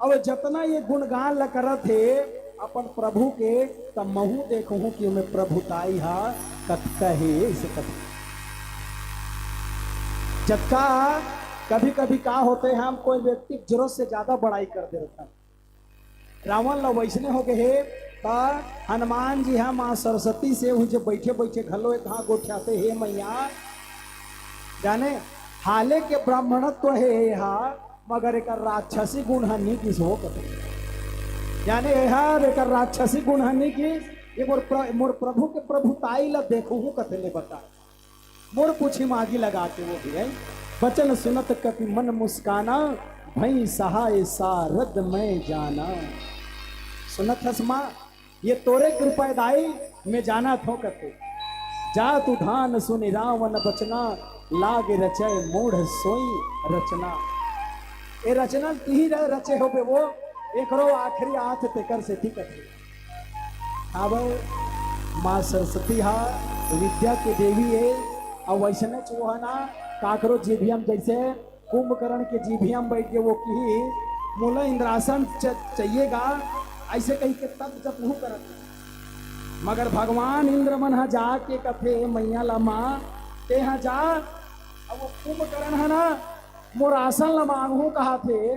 अब जतना ये गुणगान ला करत हे अपन प्रभु के, त महू देखहूं कि ओमे प्रभुताई हा कतका हे, इसे कथे। जतका कभी कभी का होथे, हम कोई व्यक्ति के जरूरत से ज्यादा बड़ाई कर देथन। रावण ला वैसने हो गए हे, त हनुमान जी हा माँ सरस्वती से उही जे बैठे बैठे घलो एक हाथ गोठियाथे, हे मैया, जाने हाले के ब्राह्मणत्व हे हा, मगर एकर राक्षसी गुण हा नी गिस हो कथे। जाने एहर एकर राक्षसी गुण हा नी गिस, ये मोर प्र-, मोर प्रभु के प्रभुताई ला देखहूं कथे ले बता। मोर पूछी मागी लगा के वो भी है। बचन सुनत कपि मन मुस्काना, भई सहाय सारद मैं जाना। सुनत हस माँ, ये तोरे कृपा दाई, मैं जाना थो कथे। जातु धान सुनि रावण बचना, लागे रचय मूढ़ सोई रचना। ए रचना तिही र-, रचे होबे वो, एकरो आखिरी हाथ तेकर सेती कथे। अब माँ सरस्वती हा विद्या के देवी हे, अउ वैसने चोहना काकरो जीभिया म जैसे कुंभकर्ण के जीभिया म बैठ के वो किही, "मोला इंद्रासन च-, चाहिएगा," ऐसे कही के तब जब वो करत हे। मगर भगवान इंद्र मन ह जाके कथे मैया ला, माँ, तेहा जा, अब वो कुंभकर्ण ह ना, मोर आसन ला मांगहूं कहाथे।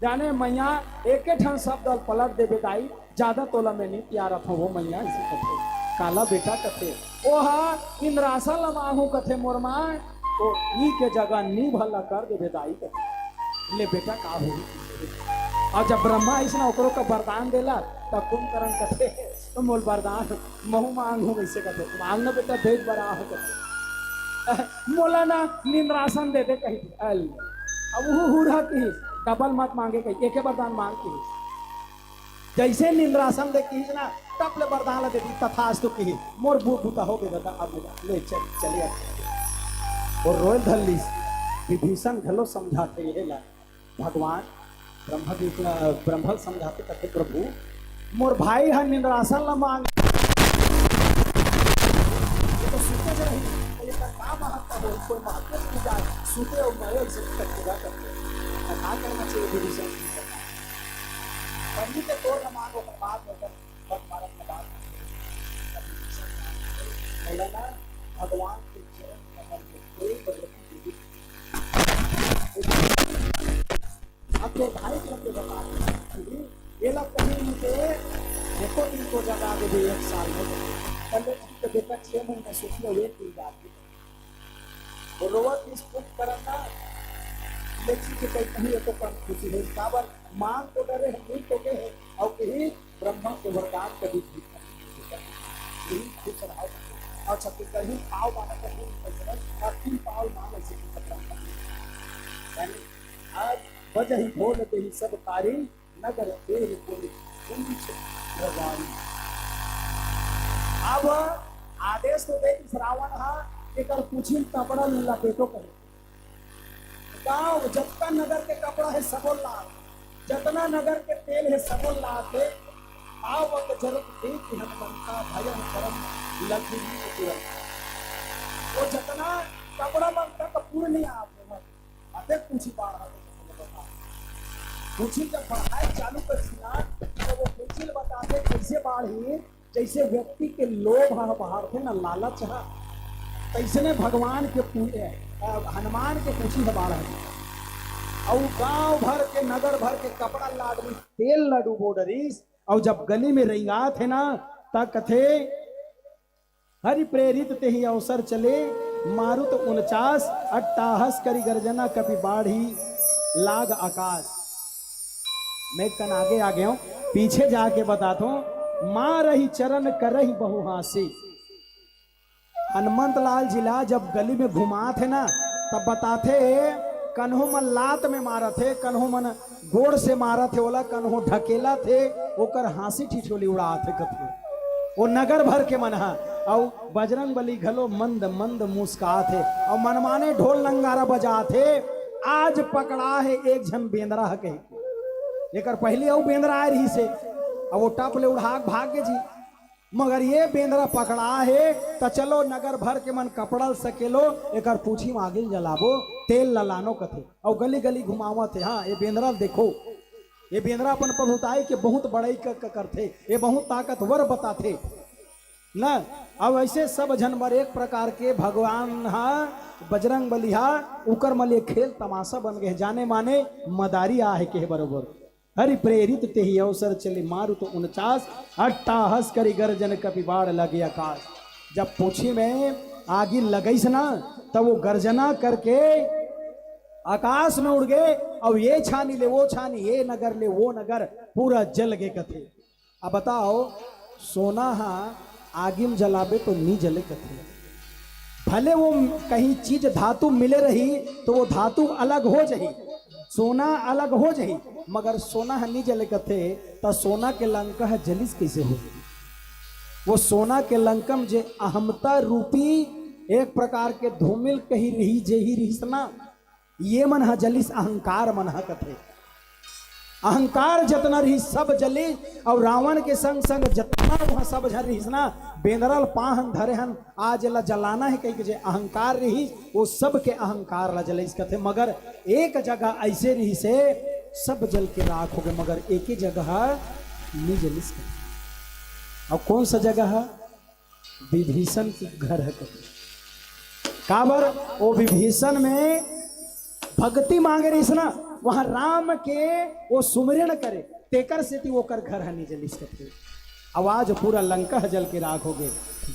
जाने मैया, एके ठन शब्द ल पलट देबे दाई, ज्यादा तोला मैं नहीं प्यारत हूँ वो मैया, इसे कथे। काला बेटा कथे, ओहा इंद्रासन ला मांगहूं कथे मोर माँ, तो ई के जगह नी भला कर देबे दाई कथे। ले बेटा का होही? और जब ब्रह्मा अइसना ओकरो का वरदान देला, तब कुंभकर्ण कथे, तो मोल वरदान महू मांगहूं, वैसे कथे, मांग ना बेटा, भेज बरा हो कथे। मोला ना निंद्रासन दे दे कही। अल, अब वो हुरहा की डबल मत मांगे कही, एके वरदान मांग की। जैसे निंद्रासन दे की ना, तब ले वरदान ला दे दी, तथास्तु की। मोर बू-, बूता हो गए दादा, अब ले, ले चल, चले अब। और रोयल धल्ली विभीषण घलो समझाथे ये ला। भगवान ब्रह्मा जी, ब्रह्मा समझाथे कथे, प्रभु, मोर भाई ह निंद्रासन ला मांग, ये तो सुते ज रही, तो ये का महत्व हो, कोई महत्व नहीं जाए, सुते और मरे, इसे कथेगा करते। तो का करना चाहिए विभीषण जी को? पहले तो तोड़ न मांगो, पर बाद में कर, बद मारत के बाद बोला ना, भगवान के चरण कमल में कोई बदल नहीं। अब तो भाई को तो बता दे, ये लोग कहीं मुझे देखो, इनको जगा दे दे एक साल में। पहले ठीक है, बेटा, छह महीने सोच लो, एक दिन बाद भी। वो रोवत इस कुंभकर्ण ना, लेकिन के कहीं कहीं तो कम खुशी है। काबर मांग तो डरे हैं, मिल तो गए हैं, और कहीं ब्रह्मा के वरदान कभी भी यही खुश रहो। और छत्तीसगढ़ ही पाव माना कर, और तीन पाव मान ऐसे की पकड़ा। यानी आज बजही ढोल देही सब तारी, नगर देह कोई कुंज रजाई। अब आदेश तो दे इस रावण हा, एकर पूछी कपड़ा लपेटो करे। गांव जतका नगर के कपड़ा है सबो लाद, जतना नगर के तेल है सबो लाद दे। आवत जरत देख हनुमंता, भयंकरम लघु रूप तुरंत। वो जतना कपड़ा मन तक पूर्ण नहीं आप, अते पूछी बाढ़ है। पूछी जब बढ़ाए चालू कर सिला, तो वो पूछी बताते कैसे बाढ़ ही, जैसे व्यक्ति के लोभ ह बाढ़थे ना, लालच ह, तैसने भगवान के पू-, अ, हनुमान के पूछी ह बाढ़ ह। अउ गांव भर के, नगर भर के कपड़ा लाडरी, तेल ला डुबो डरिस, अउ जब गली में रेंगात हे ना, त कथे, हरि प्रेरित तेहि अवसर चले, मारुत उनचास, अट्टाहस करि गर्जना, कपि बाढ़ि लाग अकास। मैं कन आगे आ गया हूँ, पीछे जाके बताता हूँ। मारहि चरण करहि बहु हासी। हनुमंत लाल जी ला जब गली में घुमात हे ना, तब बताथे, कन्हो मन लात में मारत हे, कन्हो मन गोड़ से मारत हे, ओला कन्हो ढकेलत हे, ओकर हांसी ठिठोली उड़ात हे कथे। वो नगर भर के मन ह, अउ बजरंग बली घलो मंद मंद मुस्कात हे, अउ मनमाने ढोल नंगारा बजात हे, आज पकड़ा हे एक झन बेंदरा ह कहिके। एकर पहिली अउ बेंदरा आए रहिस हे, अब वो टप ले उड़ाक भाग गे जी। मगर ये बेंदरा पकड़ा हे, त चलो नगर भर के मन कपड़ा ल सकेलो, एकर पूछी म आगी ल जलाबो, तेल ल लानो कथे। अउ गली गली घुमावत हे, हाँ, ये बेंदरा ल देखो, ये बेंदरा अपन प्रभुताई के बहुत बड़ाई क-, क-, करथे, ये बहुत ताकतवर बताथे न। अब ऐसे सब झन बर एक प्रकार के भगवान हा, बजरंग बली हा, उकर मन ले खेल तमाशा बन गए, जाने माने मदारी आ हे कहे बरोबर। हरि प्रेरित तेहि अवसर चले मारुत उनचास, अट्टाहस करि गर्जन कपि बाढ़ लगे अकास। जब पूछी में आगी लगइस ना, तब वो गर्जना करके आकाश में उड़ गए, अउ ये छानी ले वो छानी, ये नगर ले वो नगर, पूरा जल गे कथे। अब बताओ, सोना हा आगी में जलाबे तो नी जले कथे। भले वो कहीं चीज धातु मिले रही तो वो धातु अलग हो जाही, सोना अलग हो जाही, मगर सोना ह नी जले कथे, त सोना के लंका ह जलिस कैसे हो? वो सोना के लंका में जे अहमता रूपी एक प्रकार के धूमिल कही रही, जेही रहिस ना, ये मन ह जलिस, अहंकार मन ह कथे। अहंकार जतना रहिस सब जलिस, अउ रावण के संग संग जतना वहां सब झन रहिस ना, बेंदरा ल पाहन धरे हन, आज एला जलाना हे कहिके जे अहंकार रहिस, वो सब के अहंकार ला जलिस कथे। मगर एक जगह ऐसे रहिस हे, सब जल के राख हो गए, मगर एके जगह नी जलिस कथे। अउ कौन सा जगह हे? विभीषण के घर हे कथे। काबर? वो विभीषण में भक्ति मांगे रहिस ना, वहां राम के वो सुमिरन करे, तेकर सेती ओकर घर ह नी जलिस कथे। अउ आज पूरा लंका ह जल के राख हो गे।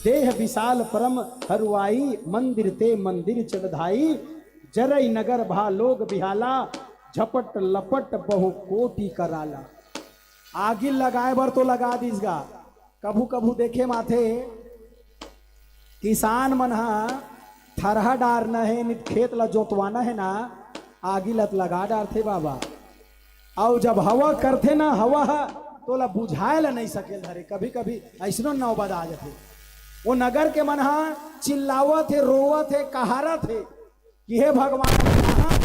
देह विशाल परम हरुआई, मंदिर ते मंदिर चढ़धाई, जरई नगर भा लोग बिहाला, झपट लपट बहु कोटि कराला। आगी लगाए बर तो लगा दीस गा, कभू कभू देखे माथे किसान मन ह थरहा डारना हे, नित खेत ला जोतवाना हे ना, आगी लत लगा डारथे बाबा। अउ जब हवा करथे ना, हवा ह तोला बुझाए ला नहीं सकेल धरे। कभी कभी ऐसनो नौबत आ जाथे। वो नगर के मन ह चिल्लावत हे, रोवत हे, कहारत हे कि हे भगवान, कहाँ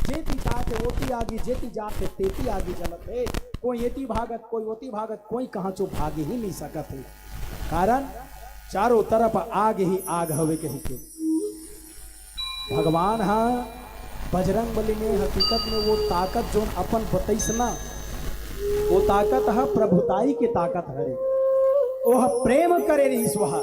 जेती जात हे ओती आगी, जेती जात हे तेती आगी जलत हे। कोई एती भागत, कोई ओती भागत, कोई कहाँ चो भाग ही नहीं सकत हे। कारण चारों तरफ आग ही आग हवे कहिके। भगवान ह बजरंग बली में हकीकत में वो ताकत जोन अपन बतइस ना, वो ताकत ह प्रभुताई के ताकत हरे। ओह प्रेम करे रहिस, वह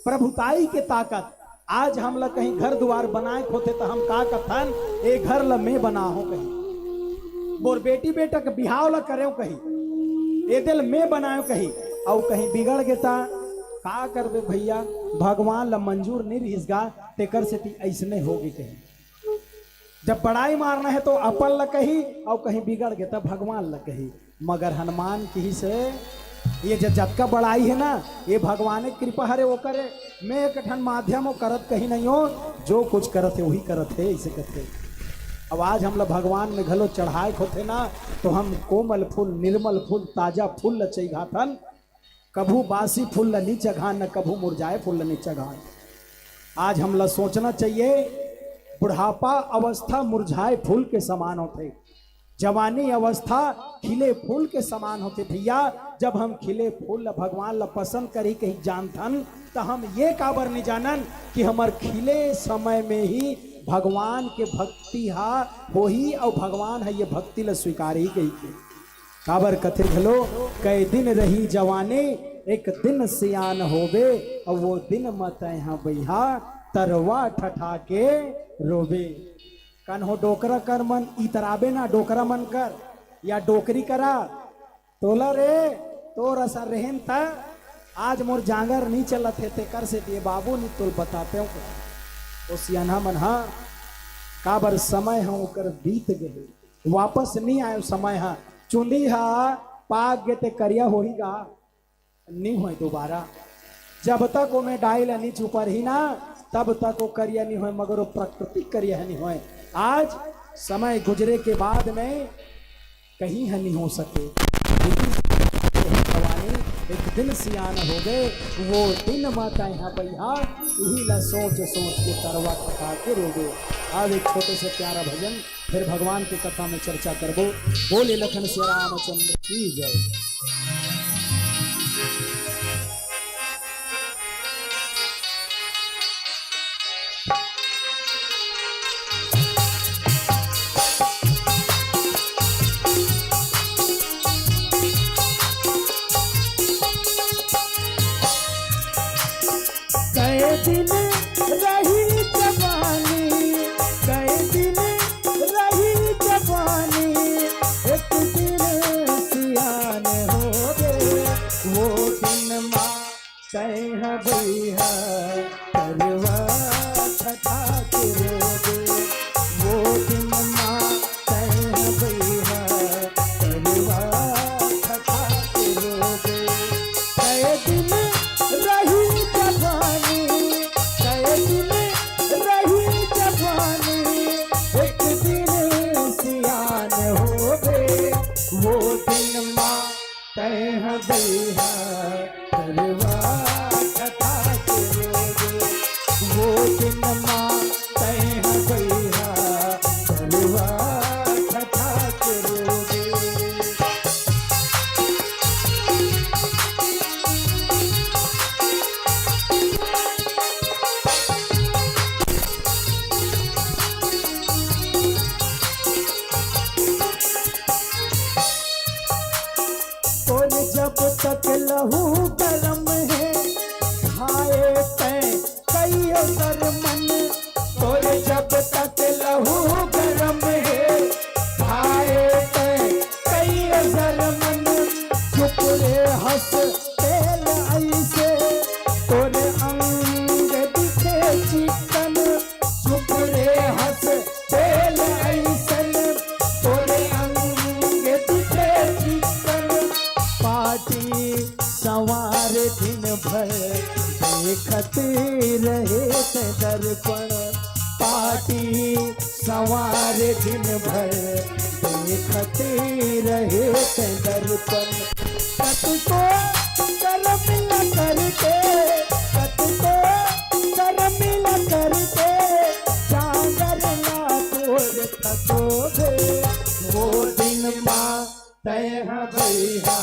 प्रभुताई के ताकत। आज हमला कहीं घर दुवार बनाए के होथे त हम का कथन, ए घर ल मैं बनाहूं कहीं, मोर बेटी बेटा के बिहाव ल करेंव कहीं, ए दे ल मैं बनाएंव कहीं, अउ कहीं बिगड़ गे त का करबे भैया, भगवान ल मंजूर नहीं रहिस गा, तेकर सेती अइसने होगे कहीं। जब बड़ाई मारना हे तो अपन ल कही, अउ कहीं बिगड़ गे त भगवान ल कही। मगर हनुमान किहिस हे, ये ज-, जतका बड़ाई हे ना, ये भगवान के कृपा हरे, ओकर हे। मैं एक ठन माध्यम हो, करत कहीं नहीं हो, जो कुछ करत हे, वही करत हे, अइसे कथे। अब आज हमला भगवान में घलो चढ़ाए के होथे ना, तो हम कोमल फूल, निर्मल फूल, ताजा फूल ल चइघाथन। कभू बासी फूल ल नी चघान, न कभू मुरझाए फूल ल नी चघान। आज हमला सोचना चाहिए, बुढ़ापा अवस्था मुरझाए फूल के समान होथे, जवानी अवस्था खिले फूल के समान होथे। भैया, जब हम खिले फूल ल, भगवान ल पसंद करही कही जानथन, त हम ये काबर नी जानन कि हमर खिले समय में ही भगवान के भक्ति हा होही अउ भगवान ह ये भक्ति ल स्वीकारही कहिके। काबर कथे घलो, "कै दिन रही जवानी, एक दिन सियान होबे, अउ वो दिन म तैं ह बइहा, तरवा ठठा के रोबे।" कन्हो डोकरा कर मन इतराबे ना, डोकरा मन कर या डोकरी करा, "तोला रे, तोर असन रेहेन त आज मोर जांगर नी चलत हे, तेकर सेती ए बाबू नी तोल बतातेंव।" ओ सियानहा मन ह, काबर समय ह ओकर बीत गे हे। वापस नी आए समय ह। चुंदी ह पाक गे ते करिया होही गा, नी होय दोबारा। जब तक ओमे डाई ल नी चुपरही ना, तब तक ओ करिया नी होय, मगर ओ प्राकृतिक करिया ह नी होय। आज समय गुजरे के बाद में कहीं ह नी हो सके। जवानी एक दिन सियान होबे, वो दिन म तैं ह बइहा, इही ला सोच सोच के तरवा ठठा के रोबे। आज एक छोटे से प्यारा भजन, फिर भगवान के कथा में चर्चा करबो। बोले लखन सिया रामचंद्र की जय। कै दिन रही जवानी, कै दिन रही जवानी, एक दिन सियान होबे, वो दिन मा तैं ह बइहा, तरवा ठठा के रोबे, वो दिन मा तैं ह बइहा, तरवा ठठा के रोबे। कै दिन रही जवानी, कै दिन रही जवानी, एक दिन सियान होबे, वो दिन मा तैं ह बइहा, तरवा ठठा के रोबे, वो दिन मा तैं ह बइहा, तरवा ठठा के रोबे। तोर जब लहू गरम हे, खाए तैं कइयो सरमन। तोर जब तक लहू गरम हे, खाए तैं कइयो सरमन। चुप रे हँस तेल अइसे, तोर अंग दिखे चिकन। चुप रे हँस तेल अइसन, तोर अंग दिखे चिकन। पाटी सँवार दिन भर देखत रहे तैं दर्पण। पाटी सँवार दिन भर देखत रहे तैं दर्पण। कतको शर्मिला करके, कतको शर्मिला करके, जांगर ला तोर थकोबे। वो दिन मा तैं ह बइहा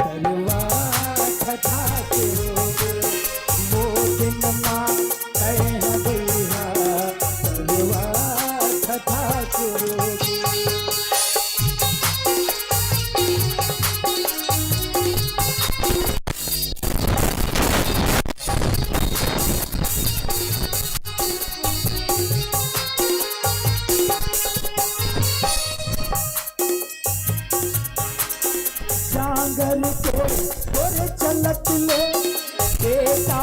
तरुआ ठठा के रोबे। वो दिन मा तैं ह बइहा तरुआ ठठा के रोबे। जांगर के तोर चलत ले, बेटा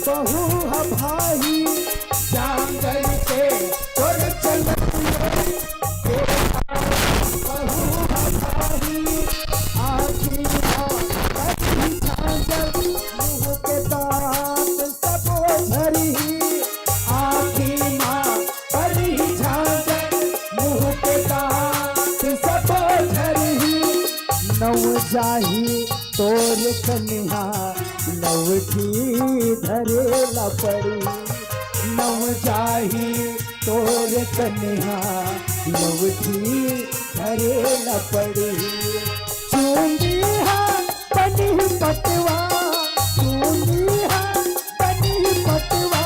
बहू ह भाई। जांगर के तोर चलत ले, बेटा बहू ह भाई। आँखी म करही झांजर, मुँह के दाँत सबो झरही। आँखी म करही झांजर, मुँह के दाँत सबो झरही। नव जाही तोर कनिहा, लवठी धरे ला पड़ही। नव जाही तोर कनिहा, लवठी धरे ला पड़ही। चुंदी हा बनी पटवा, चुंदी हा बनी पटवा,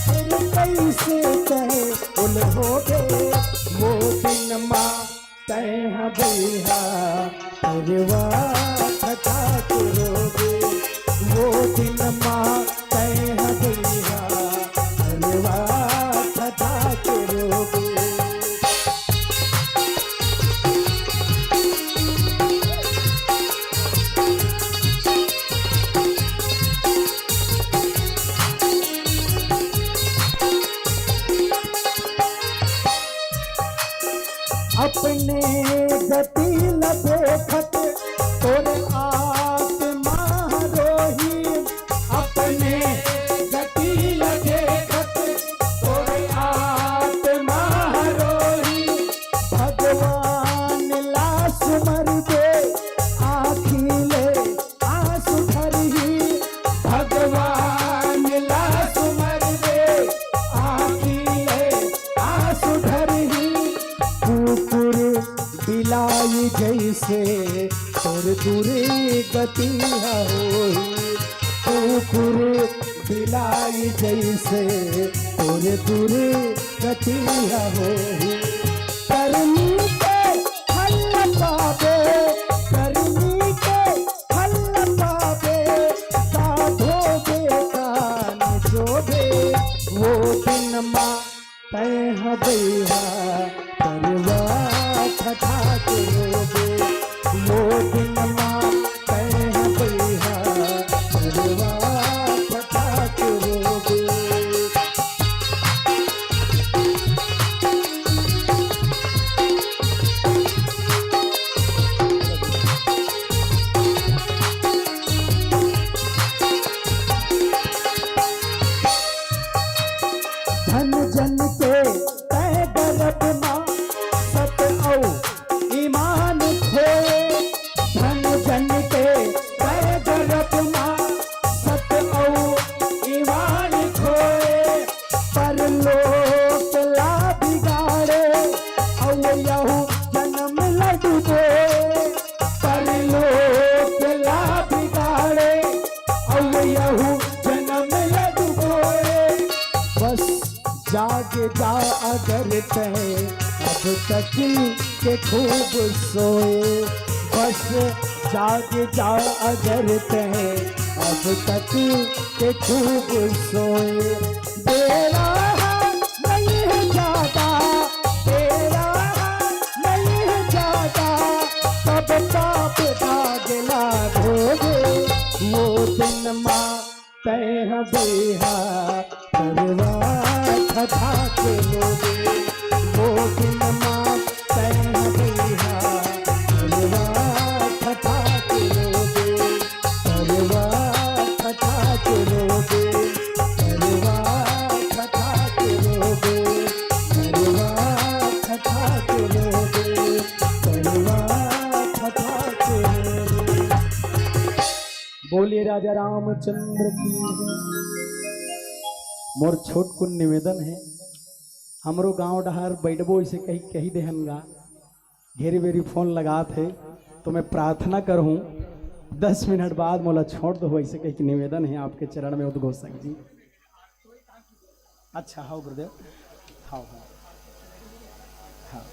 फेर कइसे तैं ओलहोबे। वो दिन मा तैं ह बइहा तरुआ ठठा के रोबे। वो दिन मा तैं ह बइहा तरुआ ठठा के रोबे। अपने गति ल देखत तोर आत्मा रोही, अपने गति ल देखत तोर आत्मा रोही। भगवान ला सुमरबे, आँखी ले आँसू ढरही। भगवान ला सुमरबे, आँखी ले आँसू ढरही। कुकुर बिलाई जइसे तोर दुर्गति ह होही। कुकुर बिलाई जइसे तोर दुर्गति ह होही। करनी के फल पाबे, करनी के फल पाबे, का धोबे का न जोबे। वो दिन मा तैं ह बइहा तरुआ ठठा के रोबे। वो दिन मा तैं ह बइहा तरुआ ठठा के रोबे। धन जन के तैं गरब मा सत अउ ईमान खोए। धन जन के तैं गरब मा सत अउ ईमान खोए। परलोक ला बिगाड़े अउ यहू जनम ला डुबोए। परलोक ला बिगाड़े अउ यहू जनम ला डुबोए। बस जाग जा अगर तैं अब तक के खूब सोए। बस जाग जा अगर तैं अब तक के खूब सोए। बेरा है नहीं है ज्यादा, बेरा है नहीं है ज्यादा, तब पाप दाग लागोगे। वो दिन माँ तैं बेहा करवा खथा के लोगे। वो दिन माँ तैं बेहा करवा खथा के लोगे। करवा खथा के लोगे। करवा खथा के लोगे। करवा खथा के लोगे। करवा खथा के लोगे। बोलिए राजा रामचंद्र की। मोर छोटकुन निवेदन है, हमरो गांव डहर बैठबो इसे कही, कही देहन गा, घेरी बेरी फोन लगात है, तो मैं प्रार्थना करहूँ, दस मिनट बाद मोला छोड़ दो, ऐसे कही के निवेदन है आपके चरण में उद्घोषक जी। अच्छा, हाँ गुरुदेव, हाँ, हाँ, हाँ।